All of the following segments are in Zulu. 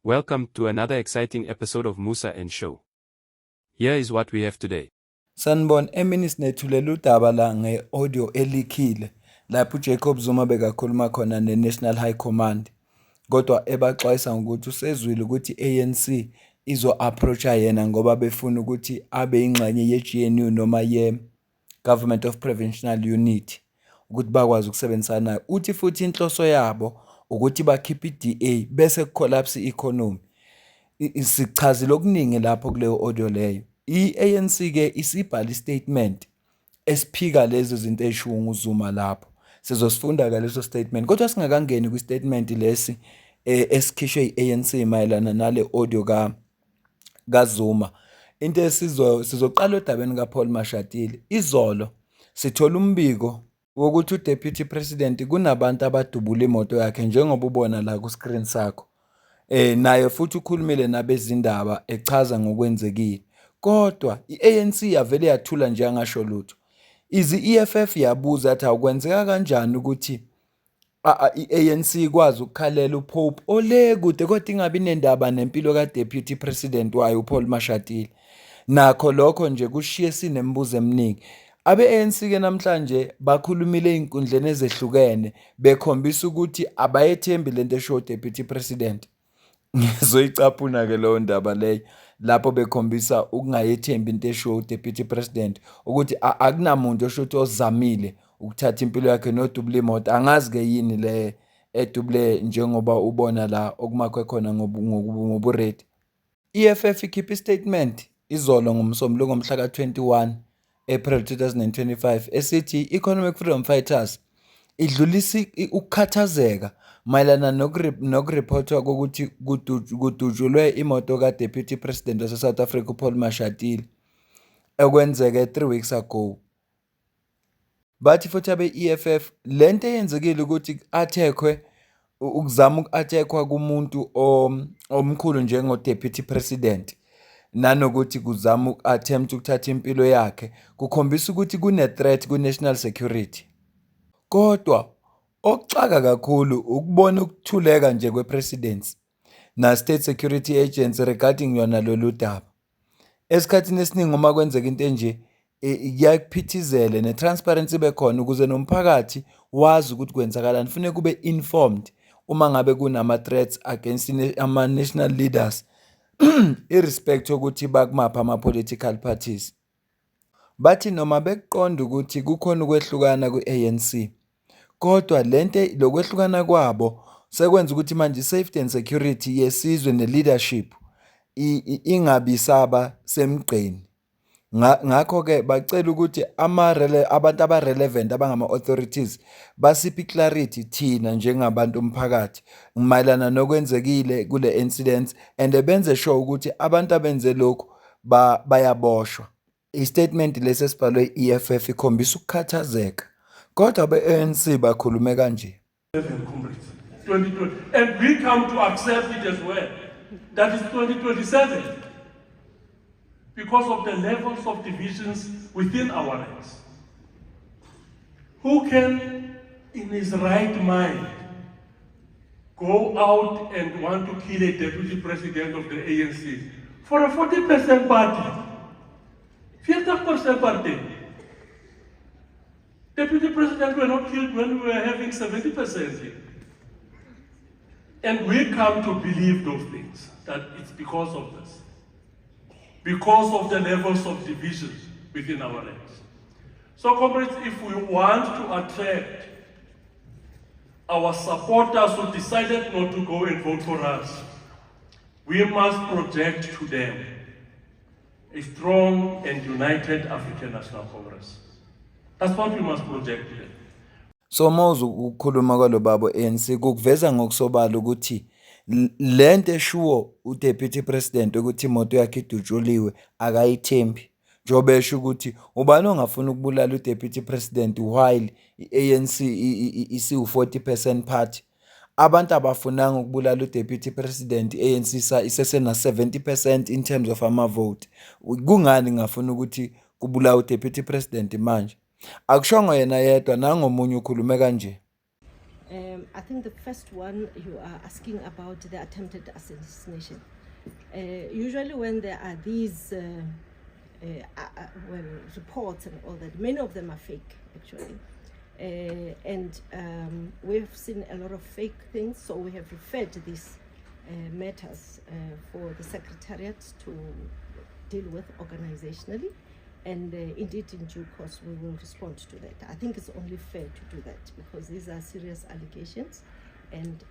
Welcome to another exciting episode of Musa and Show. Here is what we have today. Sanibona, emini sinethulela udaba la nge-audio elikhile lapho uJacob Zuma bekakhuluma khona ne-National High Command kodwa ebaxwayisa ngokuthi usezwile ukuthi i-ANC izo-approach-a yena ngoba befuna ukuthi abe ingxenye ye-GNU noma ye-Government of Provincial Unity ukuthi bakwazi ukusebenzisana nayo. Uthi futhi inhloso yabo ukuthi bakhiphe i-DA bese ku-collapse i-economy. Sichazile okuningi lapho kuleyo audio leyo. I-ANC-ke isibhala i-statement esiphika lezo zinto ezishiwo nguZuma lapho. Sizosifunda-ke leso statement kodwa singakangeni kwi-statement lesi esikhishwe i-ANC mayelana nale audio kaZuma. Into esizo sizoqala odabeni kaPaul Mashatile. Izolo sithola umbiko wokuthi uDeputy President kunabantu abadubula imoto yakhe njengoba ubona la ku-screen sakho. Naye futhi ukhulumile nabezindaba echaza ngokwenzekile. Kodwa i-ANC yavele yathula nje angasho lutho. Ize i-EFF yabuza yathi awukwenzeka kanjani ukuthi i-ANC ikwazi ukukhalela uPope ole kude kodwa ingabi nendaba nempilo kaDeputy President wayo uPaul Mashatile. Nakho lokho nje kushiye sinemibuzo eminingi. Abe-ANC-ke namhlanje bakhulumile ey'nkundleni ezehlukene bekhombisa ukuthi abayethembi lento eshiwo uDeputy President. Ngizoyicaphuna-ke leyo ndaba leyo lapho bekhombisa ukungayethembi into eshiwo uDeputy President ukuthi akunamuntu osho ukuthi ozamile ukuthatha impilo yakhe nodubula imoto. Angazi-ke yini le edubule njengoba ubona la okumakhwe khona ngobu-red. I-EFF ikhiphe i-statement izolo ngoMsombuluko mhla ka-21 April 2025 esithi i-Economic Freedom Fighters idlulisa ukukhathazeka mayelana nokuriphothwa kokuthi kudutshulwe imoto ka-Deputy President wase-South Africa uPaul Mashatile okwenzeke 3 weeks ago. Bathi futhi abe-EFF lento eyenzekile ukuthi ku-attack-we, ukuzama uku-attack-wa kumuntu omkhulu njengo-Deputy President nanokuthi kuzama uku-attempt ukuthatha impilo yakhe kukhombisa ukuthi kune-threat kwi-national security. Kodwa okuxaka kakhulu ukubona ukuthuleka nje kwe-presidency na-State Security Agency regarding yona lolu daba. Esikhathini esiningi uma kwenzeka into enje kuyaye kuphithizele ne-transparency ibe khona ukuze nomphakathi wazi ukuthi kwenzakalani. Kufuneka ube informed uma ngabe kunama-threats against ama-national leaders irrespective yokuthi bakumaphi ama-political parties. Bathi noma bekuqonda ukuthi kukhona ukwehlukana kwi-ANC kodwa lento lokwehlukana kwabo sekwenza ukuthi manje i-safety and security yesizwe ne-leadership ingabi saba semgqeni. Ngakho-ke bacela ukuthi abantu aba-relevant abangama-authorities basiphe i-clarity thina njengabantu umphakathi mayelana nokwenzekile kule incident and benze sure ukuthi abantu abenze lokhu bayaboshwa. I-statement lesi esibhalwe i-EFF ikhombisa ukukhathazeka kodwa abe-ANC bakhulume kanje. Comrades, 2020. And we come to accept it as well. That is 2027. Because of the levels of divisions within our ranks. Who can, in his right mind, go out and want to kill a deputy president of the ANC for a 40% party? 40% party. Deputy president were not killed when we were having 70% here. And we come to believe those things, that it's because of this. Because of the levels of divisions within our ranks. So, comrades, if we want to attract our supporters who decided not to go and vote for us, we must project to them a strong and united African National Congress. That's what we must project to them. So mawuzwa ukukhuluma kwalo baba ANC kukuveza ngokusobala ukuthi lento eshiwo uDeputy President ukuthi imoto yakhe idutshuliwe akayithembi. Njengoba esho ukuthi ubani ongafuna ukubulala uDeputy President while i-ANC isiwu-40% party. Abantu abafunanga ukubulala uDeputy President, i-ANC isesena 70% in terms of ama-vote. Kungani ngafuna ukuthi kubulawe uDeputy President manje? Akushongo yena yedwa, nangomunye ukhulume kanje. I think the first one you are asking about the attempted assassination. Usually when there are these well, reports and all that, many of them are fake actually. And we've seen a lot of fake things, so we have referred these matters for the Secretariat to deal with organizationally. And indeed, in due course, we will respond to that. I think it's only fair to do that because these are serious allegations, and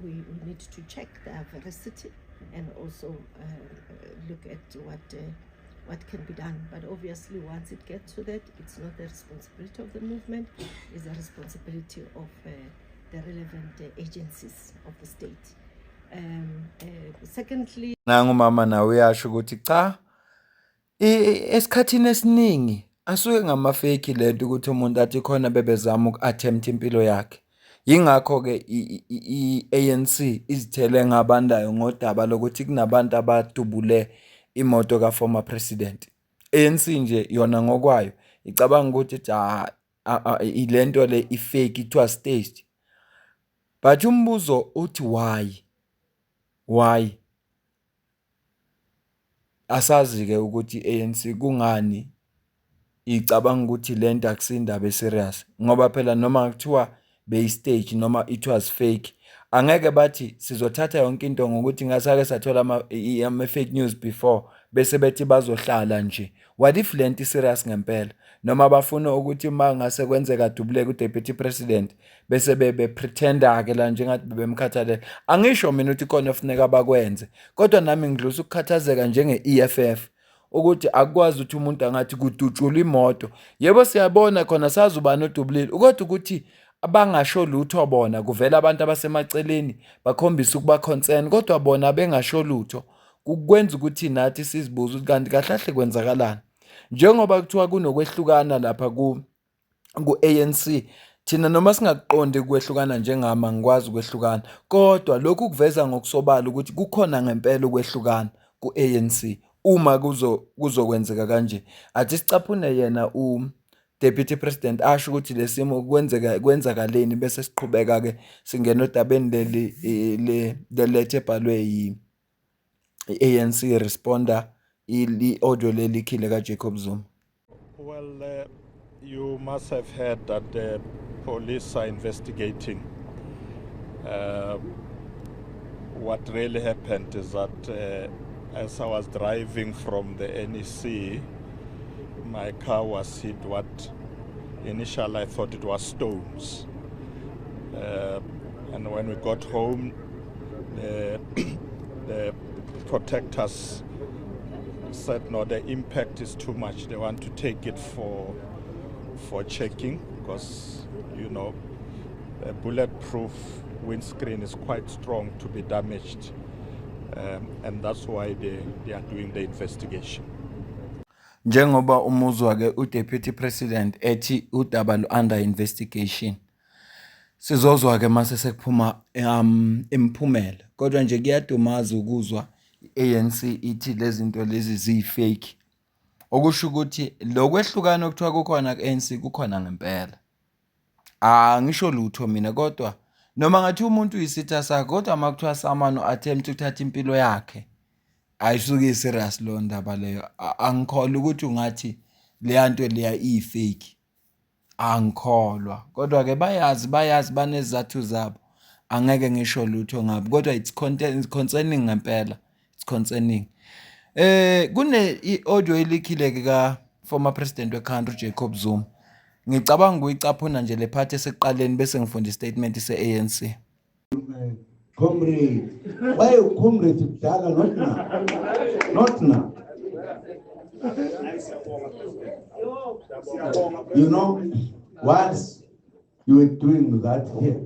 we need to check their veracity and also look at what can be done. But obviously, once it gets to that, it's not the responsibility of the movement, it's the responsibility of the relevant agencies of the state. Secondly, Nangu mama nawe uyasho ukuthi cha, esikhathini esiningi asuke ngama-fake lento ukuthi umuntu athi khona bebezama uku-attempt impilo yakhe. Yingakho-ke i-ANC izithele ngabandayo ngodaba lokuthi kunabantu abadubule imoto ka-former president. ANC nje yona ngokwayo icabanga ukuthi cha, lento le i-fake, it was staged. But umbuzo uthi why? Why? Asazi-ke ukuthi i-ANC kungani icabanga ukuthi lento akusindaba e-serious, ngoba phela noma kuthiwa beyi-stage noma it was fake, angeke bathi sizothatha yonke into ngokuthi ngasake sathola ama-fake news before bese bethi bazohlala nje. What if lento i-serious ngempela, noma bafuna ukuthi uma ngase kwenzeka dubuleke u-deputy president bese bepretenda-ke la njengathi bebemkhathalela? Angisho mina ukuthi khona ofuneka bakwenze, kodwa nami ngidlulisa ukukhathazeka njenge-EFF ukuthi akukwazi ukuthi umuntu angathi kudutshulwa imoto. Yebo, siyabona khona, sazi ubani odubulile, kodwa ukuthi abangasho lutho bona, kuvela abantu abasemaceleni bakhombisa ukuba concern, kodwa bona bengasho lutho, kukwenza ukuthi nathi sizibuze ukuthi kanti kahle kahle kwenzakalani, njengoba kuthiwa kunokwehlukana lapha ku-ANC. Thina noma singakuqondi ukwehlukana, njengami angikwazi ukwehlukana, kodwa lokhu kuveza ngokusobala ukuthi kukhona ngempela ukwehlukana ku-ANC uma kuzokwenzeka kanje. Athi sicaphune yena u-deputy president asho ukuthi lesimo kwenzeka kwenzakaleni, bese siqhubeka ke singena odabeni leli le letter ebhalwe yi-ANC responda i-audio lelikhile kaJacob Zuma. Well, you must have heard that the police are investigating. What really happened is that as I was driving from the NEC, my car was hit what initially I thought it was stones. And when we got home, the protectors said no, the impact is too much. They want to take it for checking because a bulletproof windscreen is quite strong to be damaged, and that's why they are doing the investigation. Njengoba umuzwa ke uDeputy President ethi udaba lu under investigation. Sizozwa ke mase sekuphuma imiphumela. Kodwa nje kuyadumaza ukuzwa i-ANC ithi lezi zinto lezi ziyi-fake. Okusho ukuthi lokwehlukana okuthiwa kukhona ku-ANC kukhona ngempela. Angisho lutho mina, kodwa noma ngathi umuntu uyisitha sakhe, kodwa uma kuthiwa someone attempt ukuthatha impilo yakhe, ayisuke i-serious leyo ndaba leyo. Angikholwa ukuthi ungathi leya nto leya iyi-fake, angikholwa. Kodwa-ke bayazi, bayazi, banezizathu zabo, angeke ngisho lutho ngabo, kodwa it's concerning ngempela, it's concerning. Kune i-audio elikhile-ke ka-former president we-country Jacob Zuma. Ngicabanga ukuyicaphuna nje le part esekuqaleni bese ngifunda i-statement se-ANC. Comrade, why you comrade kudala, not now? Not now. Once you were doing that here,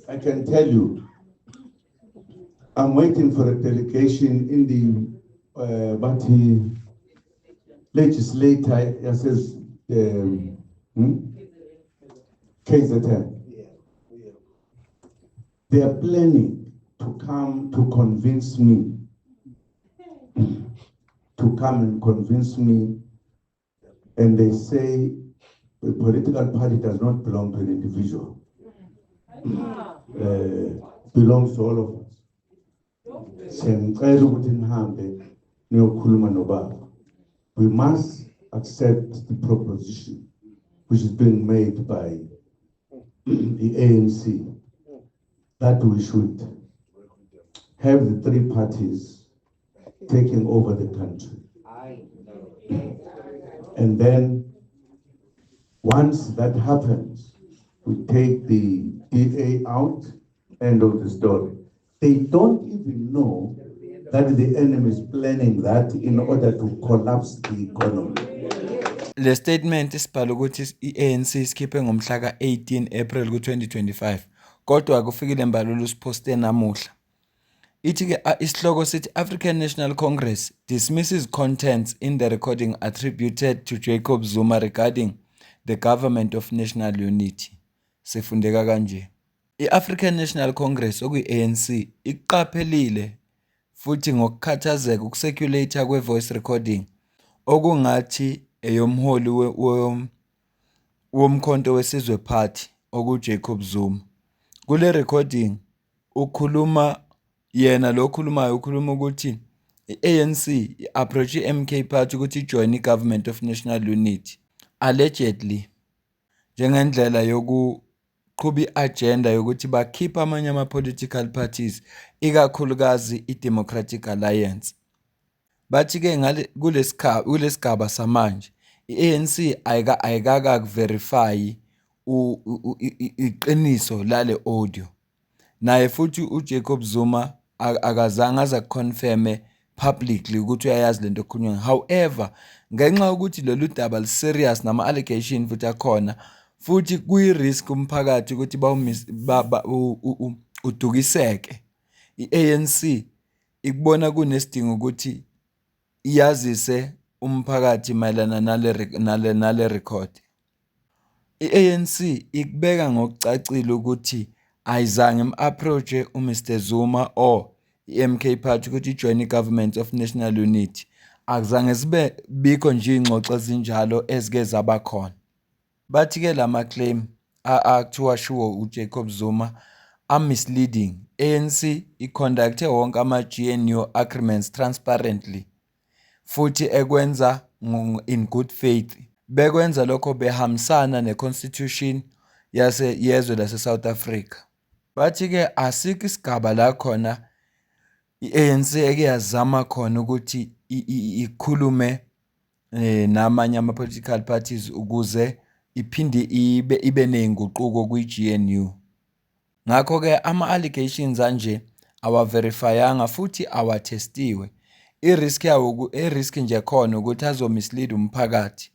I can tell you, I'm waiting for a delegation in the Bati legislator, says KZN. They are planning to come to convince me, to come and convince me, and they say the political party does not belong to an individual. Belongs to all of us. Siyangicela ukuthi nihambe niyokhuluma nobaba. We must accept the proposition which is being made by the ANC that we should have the three parties taking over the country. And then once that happens, we take the DA out, end of the story. They don't even know that the enemy is planning that in order to collapse the economy. Le statement sibhala ukuthi i-ANC isikhiphe ngomhla ka-18 April ku-2025 kodwa kuFikile Mbalula usiphoste namuhla. Ithi-ke isihloko sithi African National Congress dismisses contents in the recording attributed to Jacob Zuma regarding the government of national unity. Sifundeka kanje. I-African National Congress okuyi-ANC ikuqaphelile futhi ngokukhathazeka uku-circulate kwe-voice recording okungathi eyomholi woMkhonto weSizwe Party okuJacob Zuma. Kule recording ukhuluma yena lo okhulumayo ukhuluma ukuthi i-ANC i-approach i-MK Party ukuthi ijoyine i-Government of National Unity allegedly njengendlela yokuqhuba i-agenda yokuthi bakhiphe amanye ama-political parties ikakhulukazi i-Democratic Alliance. Bathi-ke kulesigaba samanje i-ANC ayikakaku-verify iqiniso lale audio. Naye futhi uJacob Zuma akazange aze aku-confirm-e publicly ukuthi uyayazi lento ekhulunywa. However, ngenxa yokuthi lolu daba lu-serious nama-allegation futhi akhona futhi kuyi-risk umphakathi ukuthi udukiseke. I-ANC ikubona kunesidingo ukuthi yazise umphakathi mayelana nale record. I-ANC ikubeka ngokucacile ukuthi ayizange im-approach-e u-Mr Zuma or i-M_K Party ukuthi ijoyine i-Government of National Unity. Akuzange zibe bikho nje iy'ngxoxo ezinjalo ezike zaba khona. Bathi-ke lama-claim akuthiwa ashiwo uJacob Zuma a-misleading. ANC i-conduct-e wonke ama-G_N_U agreements transparently futhi ekwenza in good faith. Bekwenza lokho behambisana ne-constitution yase yezwe lase-South Africa. Bathi-ke asikho isigaba la khona i-ANC eke yazama khona ukuthi ikhulume namanye ama-political parties ukuze iphinde ibe ney'nguquko kwi-G_N_U. Ngakho-ke ama-allegations anje awa-verify-anga futhi awa-test-iwe. I-risk yawo i-risk nje khona ukuthi azo-mislead umphakathi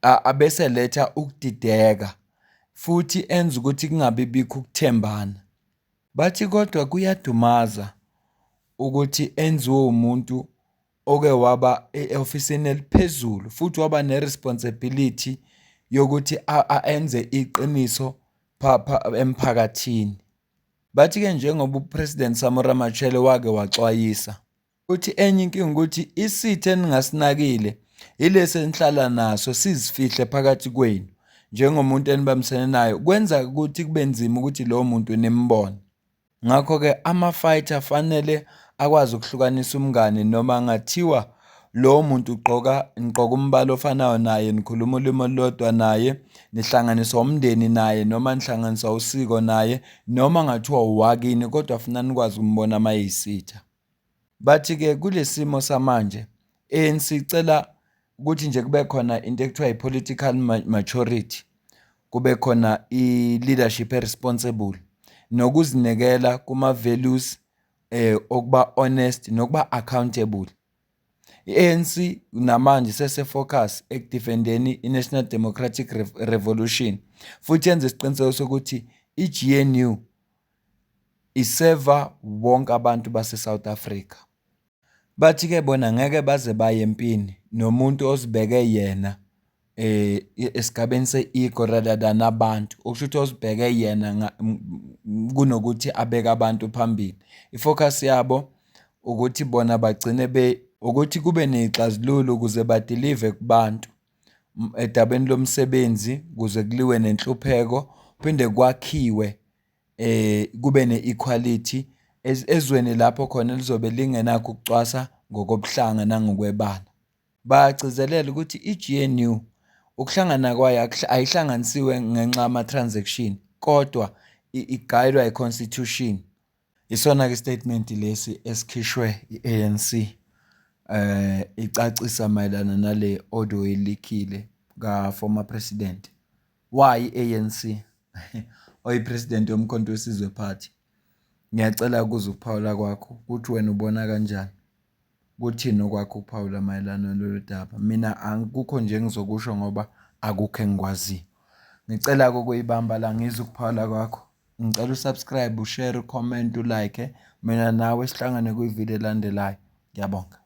abese letha ukudideka futhi enza ukuthi kungabi bikho ukuthembana. Bathi kodwa kuyadumaza ukuthi enziwe umuntu oke waba e-ofisini eliphezulu futhi waba ne-responsibility yokuthi enze iqiniso emphakathini. Bathi-ke njengoba uPresident Samora Machel wake waxwayisa uthi enye inkinga ukuthi isitha eningasinakile yilesi enihlala naso sizifihle phakathi kwenu njengomuntu enibambisene naye kwenza ukuthi kube nzima ukuthi lowo muntu nimbone. Ngakho-ke ama-fighter fanele akwazi ukuhlukanisa umngani noma ngathiwa lowo muntu ugqoka nigqoka umbala ofanayo naye nikhuluma ulimi olulodwa naye nihlanganiswa umndeni naye noma nihlanganiswa usiko naye noma ngathiwa uwakini kodwa funa nikwazi ukumbona uma eyisitha. Bathi-ke kule simo samanje ANC icela ukuthi nje kube khona into ekuthiwa i-political maturity, kube khona i-leadership e-responsible nokuzinikela kuma-values okuba honest nokuba accountable. I-ANC namanje sese-focus eku-defend-eni i-National Democratic Revolution futhi yenze isiqiniseko sokuthi i-G_N_U iseva wonke abantu base-South Africa. Bathi-ke bona ngeke baze baye empini nomuntu ozibeke yena esigabeni se-ego rather than abantu. Okusho ukuthi ozibheke yena kunokuthi abeke abantu phambili. I-focus yabo ukuthi bona bagcine ukuthi kube ney'xazululo ukuze ba-deliver kubantu edabeni lomsebenzi ukuze kuliwe nenhlupheko, kuphinde kwakhiwe. Kube ne-equality ezweni lapho khona lizobe lingenakho ukucwasa ngokobuhlanga nangokwebala. Bagcizelela ukuthi i-G_N_U ukuhlangana kwayo ayihlanganisiwe ngenxa yama-transaction kodwa igayidwa i-constitution. Isona-ke isitatimenti lesi esikhishwe i-A_N_C icacisa mayelana nale audio elikhile ka-former president. Why i-A_N_C oyi-president yoMkhonto weSizwe Party? Ngiyacela ukuzwa ukuphawula kwakho ukuthi wena ubona kanjani. Kuthini okwakho ukuphawula mayelana nalolu daba? Mina akukho nje engizokusho ngoba akukho engikwaziyo. Ngicela-ke ukuyibamba la ngizwe ukuphawula kwakho. Ngicela u-subscribe, u-share, u-comment, u-like. Mina nawe sihlangane kwividiyo elandelayo. Ngiyabonga.